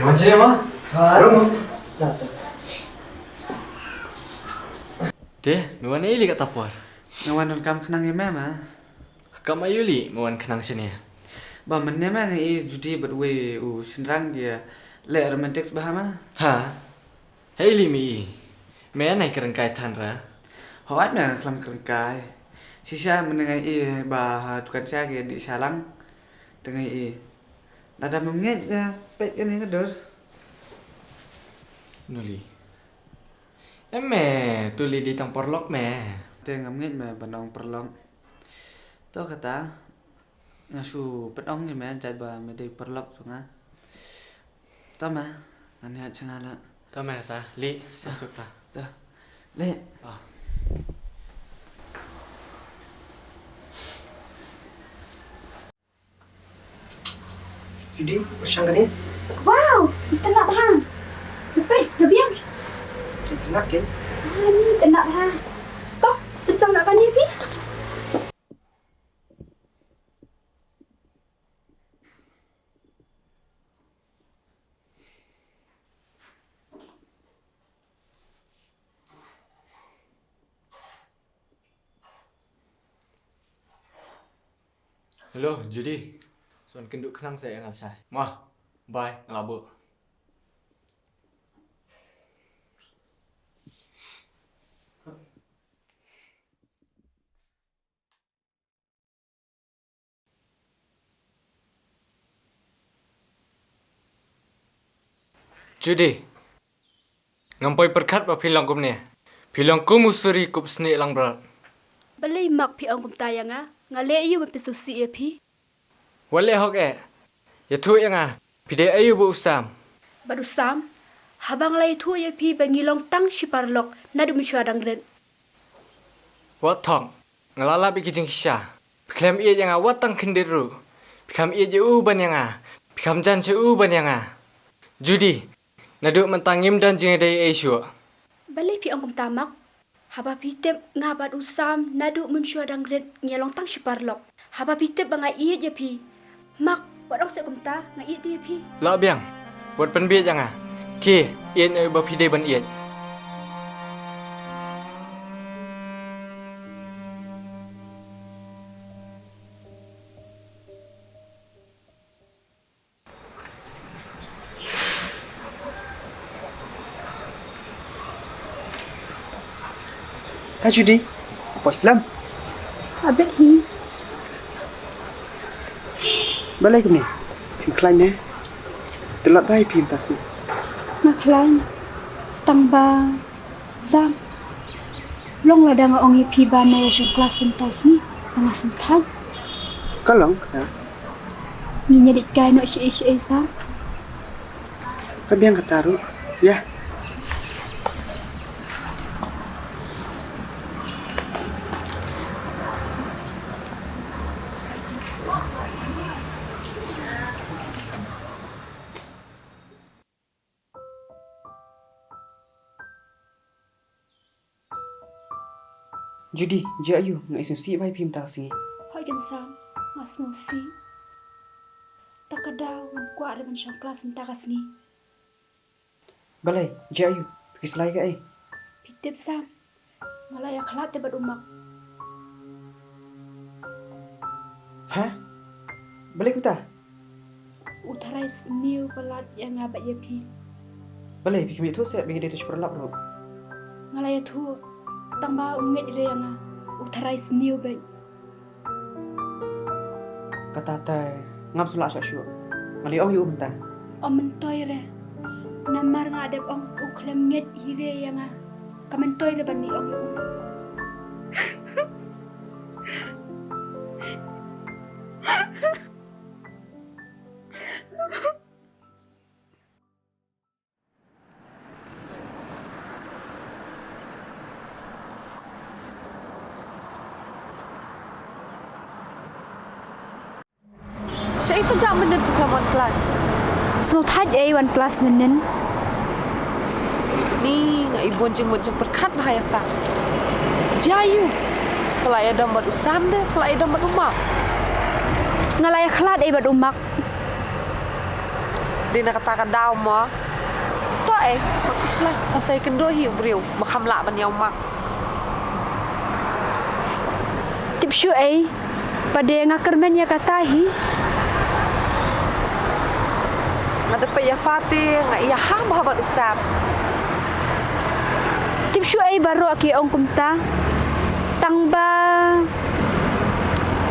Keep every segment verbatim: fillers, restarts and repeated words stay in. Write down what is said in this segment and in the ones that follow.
Wan shane ma. Ha? Wan. Te, me wan aïu lei kata por? Nga wan donkam khnang ïa me ma. Kam aïu lei me wan khnang shane? Ba mynne ma nga i Judy bad uwei u shynrang ki leh romantic bha ma. Ha? Hei lei me i. Me nai kren kai than ra. Hooid me nga khlem kren kai. Shisha mynne nga i ba ha dukan sha ki dih shalang. Te nga i. Lada mem ngeit, eh, peit kane ka dur. Nuli. Em me, tu lei dei tang paralok me. Te ngam ngeit me ban ong paralok. To kata, nga shu peit ong ïa me jait ba me dei paralok jong nga. To me, ngan ïaid sha nga la. To me ta, lei, sa suk ta. To. Lei. Ah. Judy, pyrshang kane. Wow, itynnat ha. Peit, nga biang. Itynnat kan? Ah, ni itynnat ha. Kong, pynsang na kane phi. Hello, Judy. Sa wan kynduh khnang sa ïa nga lashai. Ma, bye, nga la buh. Judy, ngam poi pyrkhat ba phi long kumne. Phi long kum u suri kup snieh langbrot. Balei Mark phi ong kumta ïa nga? Nga leh aïu ban pynsngewsih ïa phi? Wat leh hok eh. Ïathuh ïa nga, phi dei aïu bad u Sam? Bad u Sam? Haba nga la ïathuh ïa phi ba ngi long tang shi paralok naduh mynshuwa dang rit. Wat thok. Nga la lap ïa ki jingshisha. Phi khlem ïeit ïa nga wat tang khyndiat ruh. Phi kham ïeit ïa u ban ïa nga. Phi kham jan sha u ban ïa nga. Judy, naduh mynta ngim don jingïadei ei shuh. Balei phi ong kumta Mark? Haba phi tip nga bad u Sam naduh mynshuwa dang rit ngi long tang shi paralok. Haba phi tip ba nga ïeit ïa phi. Mark, wat ong seh kumta, nga ïeit ïa phi. Lah biang, wat pynbieit ïa nga. Khie, ïeit na uba phi dei ban ïeit. Hi Judy, poi slem. Habit hi. Balei kumne? Phim khlaiñ ne? Te lat bai phim ta si. Nga khlaiñ. Tang ba Sam, long lada nga ong ïa phi ba nga ïa shong klas mynta sngi, ba nga sngewthuh. Ka long kata. Ngin ïa leit kai noh shaei shaei Sam. Ka biang kata ruh. Ïa. Judy, jia aiu, nga isngewsih bha ïa phi mynta ka sngi. Hooid kan Sam, nga sngewsih. Ta ka daw ngam kwah re ban shong klas mynta ka sngi. Balei, jia aiu, phi khuslai kaei? Phi tip Sam, nga la ïakhlad te bad u Mak. Ha? Balei kumta? U tharai sniew palat ïa nga bad ïa phi. Balei phi kham ïathuh seh ba ngi dei tang shi paralok ruh? Nga la ïathuh, tang ba um ngeit re ïa nga. U tharai sniew bad Kata te ngam sngewlah shuh shuh. Nga la ong ïa u mynta. Ym myntoi re. Namar nga dep ong u khlem ngeit hi re ïa nga. Kam myntoi re ban ong ïa u. Shaei phi jah mynnin phi khlem wan klas? Sngewthuh ei wan klas mynnin. Ni nga i bun jingmut jingpyrkhat bha ïa phi. Jia aiu? Phi la ïadom bad u Sam de, phi la ïadom bad u Mak? Nga la ïakhlad ei bad u Mak. Na kata ka daw mo. To eh, ma ka slai, san sa ïakynduh hi u briew, ma kham lah ban ïa u mak. Tip shuh ei, ba dei nga kyrmen ïa kata hi. Nga da peit ïa Fati, nga ïa ha ba ha bad u Sam. Tip shuh ei baroh ki ong kumta. Tang ba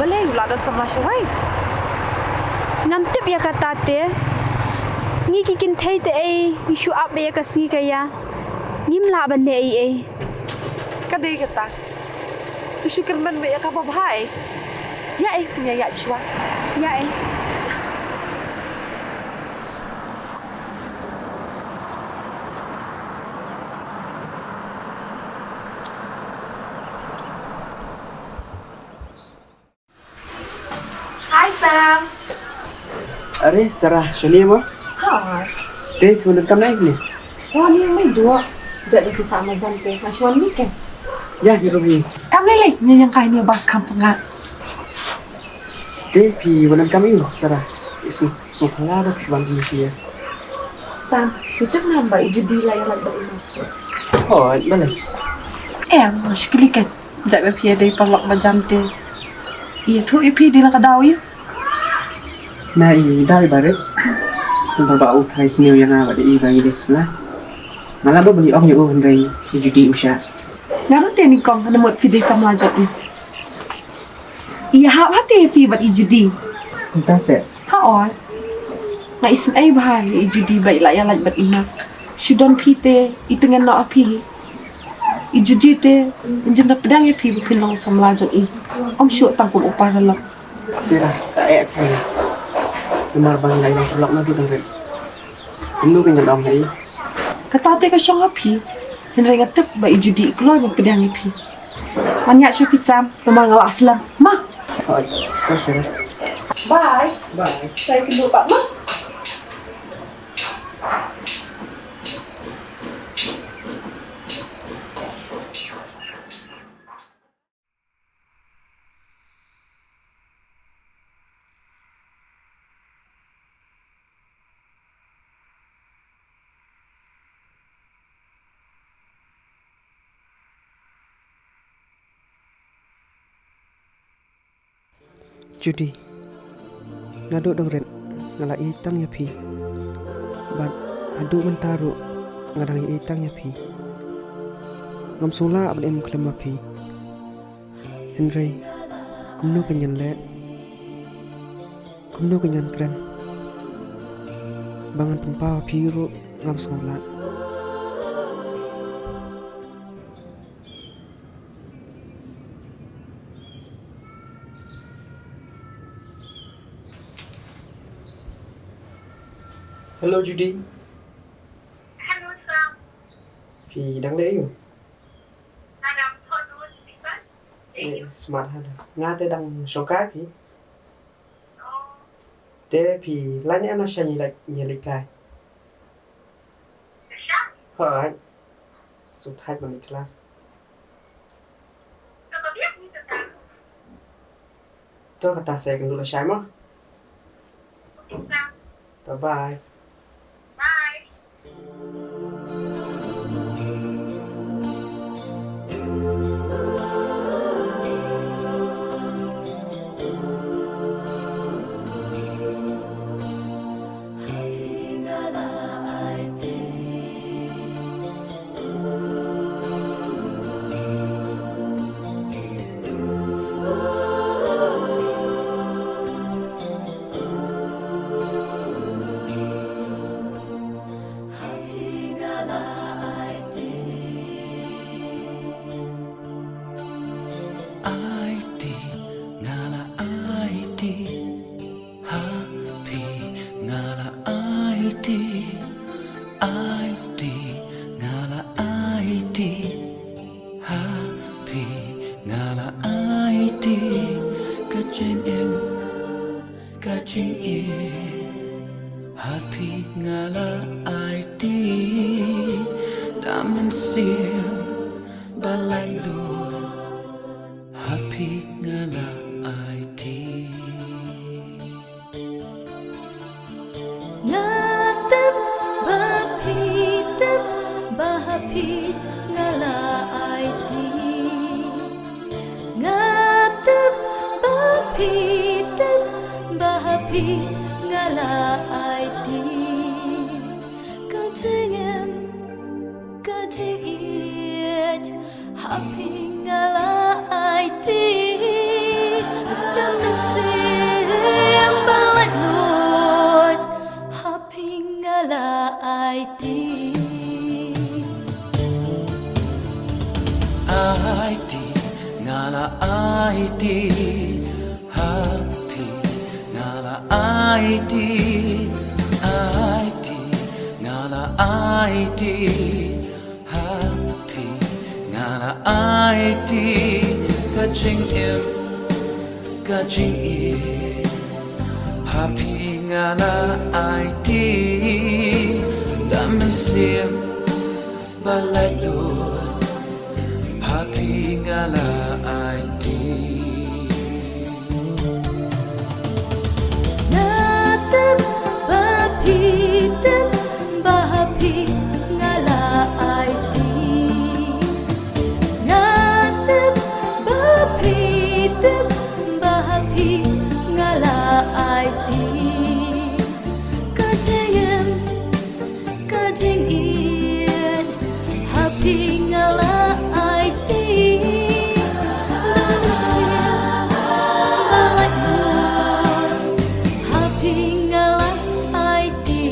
Balei u la don samla shawei? Ngam tip ïa kata te. Ngi ki kynthei te ei, ngi shu ap ïa ka sngi ka ïa. Ngim lah ban leh ei ei. Ka dei kata. To shu kyrmen beit ïa ka babha ei. Ïa ei, to ïa ïa shuwa. Ïa ei. Hi Sam. Are Sarah, shane mo? Hi. Te phi wan kam nai ne? Wan ïa mai dua. Da da ki sa ma jan te. Ma shwan ni ke? Ya, hi ruhi. Kam le le, ni yang kai ni ba kam panga. Te phi wan kam ïa Sarah. Isu, so phala da phi wan ni ya. Sam, phi check number i Judy la ya la ba ina. Oh, bale. Eh, ma shkili ke. Jaka phi dei paralok ba jam te. Ïathuh ïa phi dei la ka daw ïa. Na i daw i barit. Namar ba u tharai sniew ïa nga ba dei i ba ngi dei samla. Nga la ba beli ong ïa u hynrei i Judy u sha. Nga ruh te nyngkong hana mut phi dei samla jong i. I hap ha te phi bad i Judy. Kumta se. Ha oi. Nga isynei bha ïa i Judy ba i la ïa lait bad i Mak. Shu don phi te i tyngen noh ha phi. I Judy te, in jin da pdiang ïa phi ba phin long samla jong i. Ym shuh tang kum u paralok. Sira, ka eh phi. Namar ba ngi la ïa long paralok naduh dang rit. Kumno ka ngan ong ha i? Kata te ka shong ha phi. Hynrei nga tip ba i Judy i kloi ban pdiang ïa phi. Ngan ïaid sha phi Sam, namar nga la slem. Ma. Hooid, to Sira. Bye. Bye. Sa ïakynduh pat ma. Judy, naduh dang rit nga la ïeit tang ïa phi. Bad haduh mynta ruh nga dang ïeit tang ïa phi. Ngam sngewlah ban im khlem ma phi. Hynrei kumno ka ngan leh? Kumno ka ngan kren? Ba ngan pynpaw ha phi ruh ngam sngewlah. Hello Judy. Hello Sam. Phi dang leh aïu? Nga dang thoh notes paper. Eh, smart ha. Nga te dang shongkai phi. Oh. Te phi lait ne em na sha ngi lait ngi leit kai. Sha? Hooid. Sngewthait ma ngi class. To ka biang ni to ka. To kata sa ïakynduh lashai mo. Okay, Sam. To bye. Bye. Aiti, nga la aiti. Ha phi nga la aiti, aiti nga la aiti. Ha phi nga la aiti. Ka jingim, ka jingim. Ha phi nga la aiti. Da mynsiem ba laitluid. Ha phi nga la aiti. Nga Phi nga la aiti. Nga tip ba phi tip ba ha phi nga la aiti. Ka jingim, ka jingïeit, ha phi nga la aiti. Ka mynsiem ba laitluid, ha phi nga la aiti. Aiti, nga la aiti, ha phi nga la aiti. Aiti, nga la aiti, ha phi nga la aiti. Ka jingim, ka jingïeit, ha phi nga la aiti. Da mynsiem ba laitluid, ha phi nga la aiti. Nga tip ba phi tip ba ha phi nga la aiti. Nga tip ba phi tip ba ha phi nga la aiti. Ka jingim, ka jingïeit, ha phi nga la aiti. Ba mynsiem ba laitluid, ha phi nga la aiti.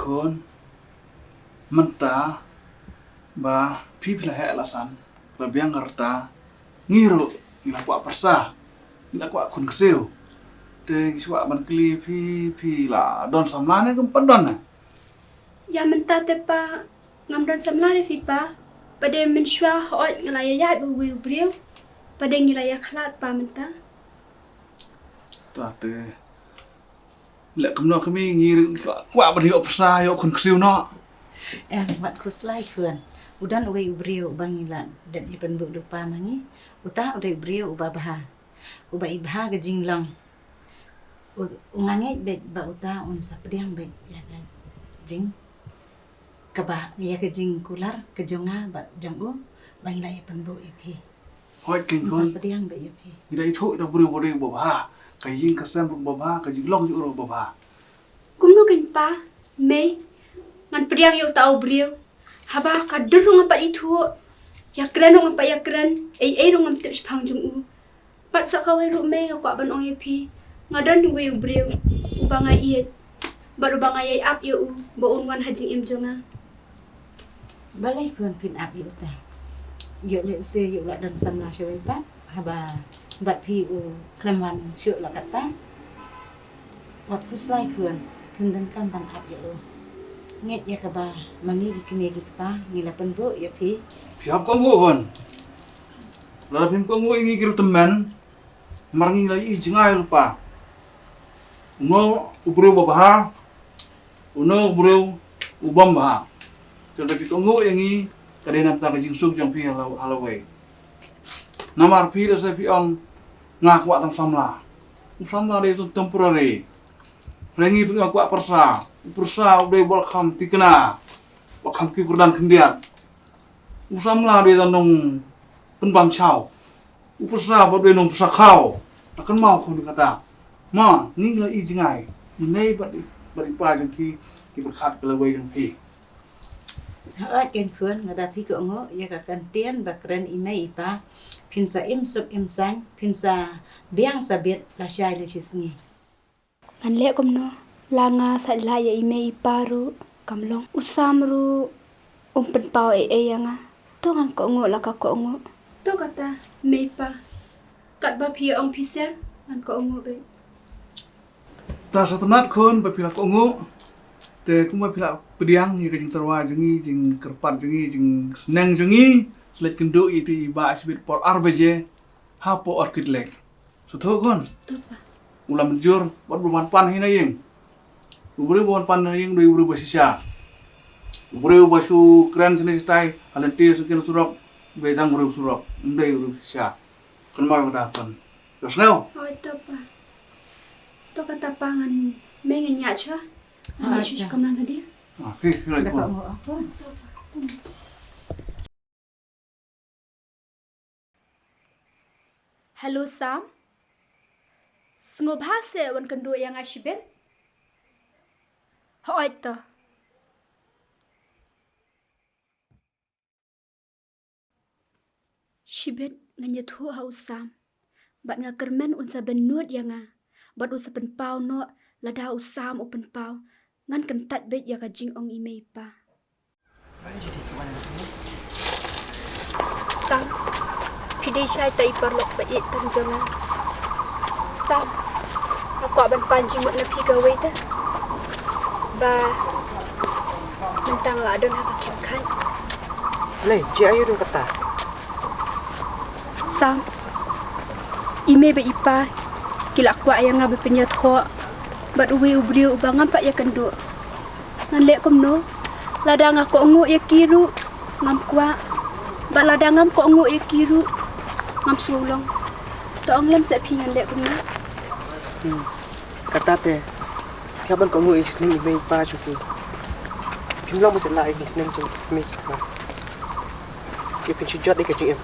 Khun, mynta ba phi phi la heh la san, ba biang ka rta, ngi ruh ngi la kwah pyrsa, ngi la kwah khun ksiew. Te ngi shu kwah ban kylli phi, phi la don samla ne kam pat don ne? Ïa mynta te pa, ngam don samla re phi pa. Pat de mynshuwa hooid nga la ïaid bad uwei u briew. Pat de ngi la ïakhlad pa mynta. Ta te. Leh kumno kmie, ngi ruh ngi kwah ban ïoh pyrsa, ïoh khun ksiew noh. Em, wat khuslai khun. U don uwei u briew uba ngi la dep ïa pynbuh lypa ma ngi. Uta u dei u briew uba bha, uba i bha ka jinglong. U, u nga ngeit beit ba uta un sa pdiang beit ïa ka jing, kaba, ïa ka jingkular ka jong nga bad jong u ba ngi la ïa pynbuh ïa phi. Hooid khun. Un sa pdiang beit ïa phi. Ngi la ithuh ïa uta u briew, u briew uba bha, ka ïing ka sem ruh ba bha, ka jinglong jong u ruh ba bha. Kumno khun pa, mei, ngan pdiang ïa uta u briew. Haba ka dur ruh ngam pat ithuh, ïakren ruh ngam pat ïakren, ei ei ruh ngam tip shaphang jong u. Pat sa kawei ruh mei, nga kwah ban ong ïa phi, nga don uwei u briew uba nga ïeit bad uba nga ïai ap ïa u ba un wan ha jingim jong nga. Balei khun phin ap ïa uta? Ïoh lehse ïoh la don samla shawei pat, haba bad phi u khlem wan shuh la katta. Wat khuslai khun, phim donkam ban ap ïa u. Ngeit ïa kaba ma ngi ki kmie ki kpa ngi la pynbuh ïa phi. Phi hap kohnguh khun. Lada phim kohnguh ïa ngi ki riewtymmen, namar ngi la ïohi jngai lypa. Uno u briew uba bha, uno u briew u bym bha. Te lada phi kohnguh ïa ngi, ka dei na bynta ka jingsuk jong phi ha la, ha lawei. Namar phi lehse phi ong nga kwah tang samla. U samla dei tang temporary. Hynrei ngi phi nga kwah pyrsa. U pyrsa u dei ba la kham thikna, ba la kham kiew kyrdan khyndiat. U samla dei tang nongpynbam shaw. U pyrsa bad u dei nongpyrsa khaw. La kynmaw khun ïa kata. Ma, ngi la ïohi jngai. Ngi mei bad i, bad i pa jong phi, ki pyrkhat ka lawei jong phi. Hooid khun, lada phi kohnguh ïa ka kyntien ba kren i mei i pa, phin sa im suk im saiñ, phin sa biang sa bit lashai lashisngi. Ngan leh kumno, la nga sait lait ïa i mei i pa ruh kam long. U Sam ruh um pynpaw ei ei ïa nga. To ngan kohnguh la ka kohnguh. To kata mei pa, katba phi ong phi sher, ngan kohnguh beit. Ta sngewtynnat khun ba phi la kohnguh. Te kumba phi la pdiang ïa ka jingtyrwa jong ngi, jingkyrpad jong ngi, jingsneng jong ngi, sa leit kynduh ïa i bah shibit por ar baje hapoh Orchid Lake. Sngewthuh khun? To pa. U la mynjur, wat u wan pan hi na ïing. U briew u wan pan na ïing u dei u briew ba shisha. U briew ba shu kren shane shatai ha lynti sha kin surok, ba dang u briew surok, ym dei u briew shisha. Kynmaw ïa kata, pyn. Ïohsngew? Hooid to pa. To kata pa, ngan, me ngan ïaid shuwa. Ngan ïaid shuwa sha kamra na die. Ah, okay, okay, right. Hello Sam. Sngewbha seh wan kynduh ïa nga shibit. Hooid to. Shibit ngan ïathuh ha u Sam. Bad nga kyrmen un sa bynnud ïa nga. Bad u sa pynpaw noh, lada u Sam u pynpaw, ngan kyntait beit ïa ka jingong i mei i pa. Sam, phi dei shai ta i paralok ba ïeit tam jong nga. Sam, nga kwah ban pan jingmut na phi kawei te. Ba mynta nga la don ha ka khyndiat. Lei, jia aïu dong kata? Sam, i mei bad i pa ki la kwah ïa nga ban pynïathoh bad uwei u briew uba ngam pat ïakynduh. Ngan leh kumno? Lada nga kohnguh ïa ki ruh ngam kwah. Bad lada ngam kohnguh ïa ki ruh ngam sngew long. To ong lem seh phi ngan leh kumno? Hmm. Kata te, phi hap ban kohnguh ïa ki sneng i mei i pa jong phi. Phim long ban shet lah ïa ki sneng jong i mei i pa. Ki phin shu jot ïa ka jingim.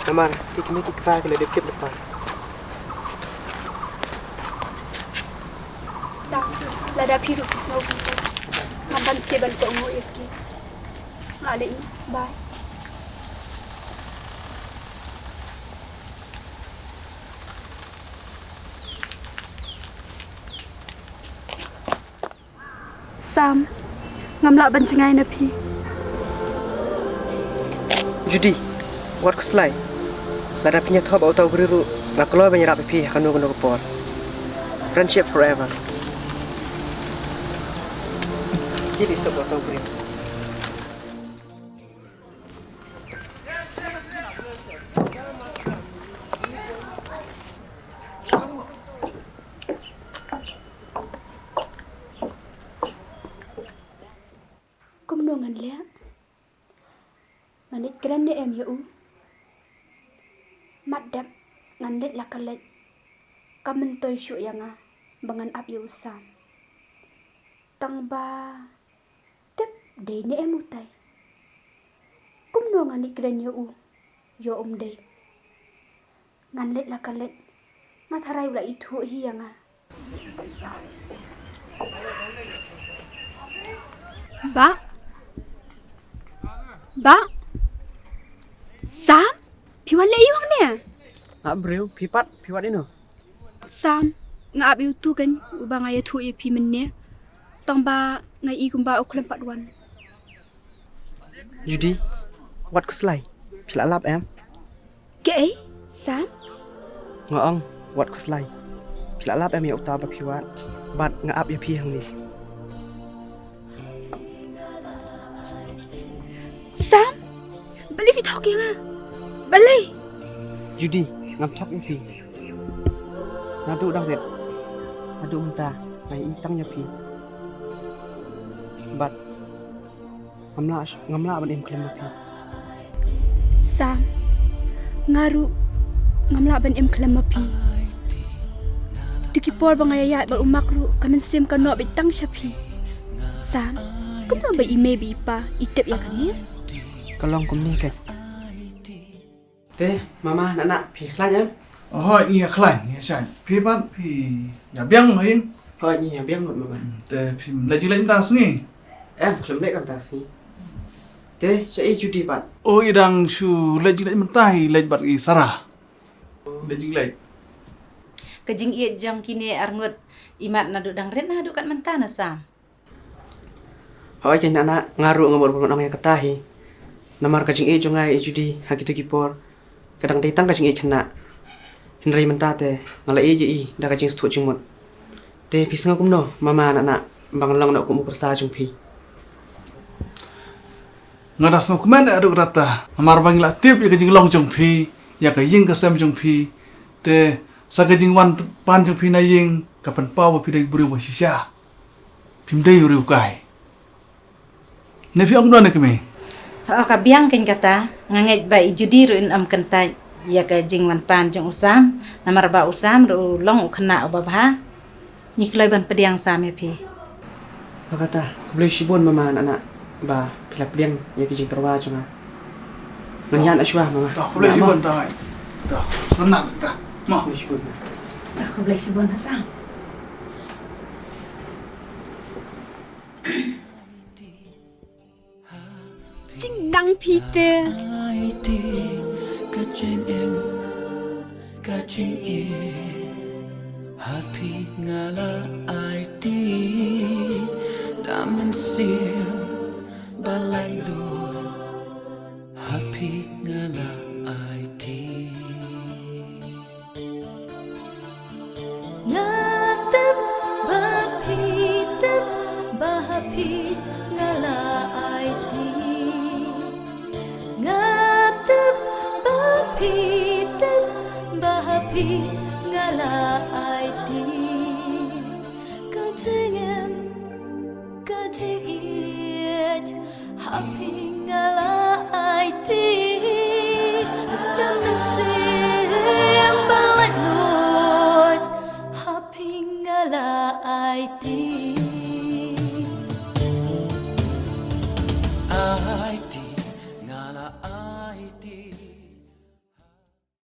Namar ki kmie ki kpa ki la dep tip lypa. Sam, lada phi ruh phi sngew kumta, ngam ban sngewbha ban kohnguh ïa phi. Nga leit, bye. Sam, ngam lah ban jngai na phi. Judy, wat khuslai. Lada phi ïathoh bad uta u briew ruh, nga kloi ban ïarap ïa phi ha kano kano ka por. Friendship forever. Ki dei sop uta u briew. Kumno ngan leh? Ngan leit kren ne em ïa u? Mat dep ngan leit la ka leit. Kam myntoi shuh ïa nga ba ngan ap ïa u Sam. Tang ba tip dei ne em utai. Kumno ngan leit kren ïa u? Ïoh um dei. Ngan leit la ka leit. Nga tharai u la ithuh hi ïa nga. Bah. Bah. Sam, phi wan leh aïu hangne? Ah, briew, phi pat, phi wad ïano? Sam, nga ap ïa utu kan, uba nga ïathuh ïa phi mynne. Tang ba nga i kumba u khlem pat wan. Judy, wat khuslai. Phi la lap em? Kaei, Sam? Nga ong, wat khuslai. Phi la lap em ïa uta ba phi wad? Bad nga ap ïa phi hangne. Sam, balei phi thok ïa nga? Balei? Judy, ngam thok ïa phi. Naduh dang rit haduh mynta nga ïohi tang ïa phi. Bad ngam lah, ngam lah ban im khlem ma phi. Sam, nga ruh ngam lah ban im khlem ma phi. Kito ki por ba nga ïaid bad u Mak ruh, ka mynsiem ka noh beit tang sha phi. Sam, kumno ba i mei bad i pa i tip ïa kane? Ka long kumne keiñ. Te, mama, nana, phi khlaiñ em? Hooid, ngi ïa khlaiñ, ngi ïa shaiñ. Phi pat, phi ïa biang ma ïing? Hooid, ngi ïa biang ngut, mama. Hmm, te phim leit jingleit mynta sngi? Em, khlem leit mynta sngi. Te, shaei Judy pat? O, i dang shu leit jingleit mynta, i leit bad i Sarah. Leit jingleit. Ka jingïeit jong kine arngut i mat naduh dang rit haduh kat mynta na Sam. Hooid keiñ nana, nga ruh nga mut ban ong ïa kata hi. Namar ka jingïeit jong nga ïa i Judy ha kito ki por ka dang dei tang ka jingïeit khynnah. Hynrei mynta te nga la ïeit ïa i da ka jingsngewthuh jingmut. Te phi sngew kumno mama, nana, ba ngan long noh kum u pyrsa jong phi? Nga da sngewkmen ïa ka ruh kata, namar ba ngi la tip ïa ka jinglong jong phi, ïa ka ïing ka sem jong phi. Te sa ka jingwan pan jong phi na ïing ka pynpaw ba phi dei u briew ba shisha. Phim dei u riewkai. Ne phi ong kumno ne kmie? Ho ka biang kein kata, nga ngeit ba i Judi ruh in ym kyntait ïa ka jingwan pan jong u Sam, namar ba u Sam ruh u long u khynnah uba bha. Ngi kloi ban pdiang Sam ïa phi. Ho kata, khublei shibun mama, anak ba phi la pdiang ïa ki jingtyrwa jong nga. Ngan ïaid shuwa mama. To, khublei shibun to. To, sngewbha to. Mo. Khublei shibun. To, khublei shibun ha Sam. Jingdang phi te. Ai ti ka jingim, ka jingim. Ha phi nga la ai ti. Da mynsiem ba laitluid. Ha phi nga la ai ti. Nga tip ba phi tip ba ha phi nga la ai ti. Nga tip ba phi tip ba ha phi nga la ai ti. Ka jingim, ka jingïeit, ha phi nga la ai ti. Da mynsiem ba laitluid, ha phi nga la ai ti.